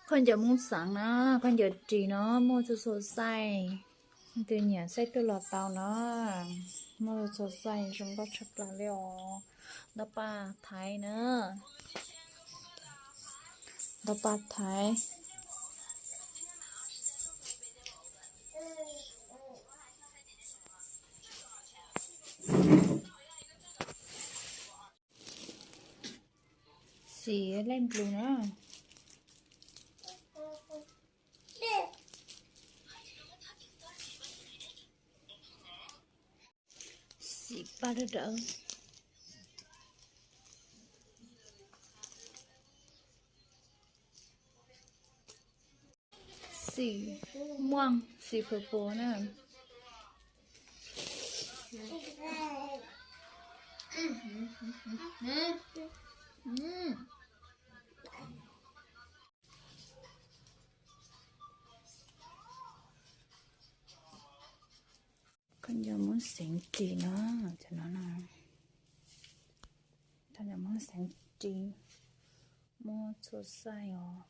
Khaub ncaws Hmoob xeev na, khaub ncaws ris no muaj txhua txhua size. Leej twg nyiam size twg los tau na, muaj txhua size zoo nkauj tshaj plaws li os. Ntaub paj Thaib na, ntaub paj Thaib. Xim lej nplus na. Xim paj dawb dawb. Xim muaj xim purple na. Khaub ncaws Hmoob xeev ris no, cov no na, khaub ncaws Hmoob xeev ris muaj txhua size os.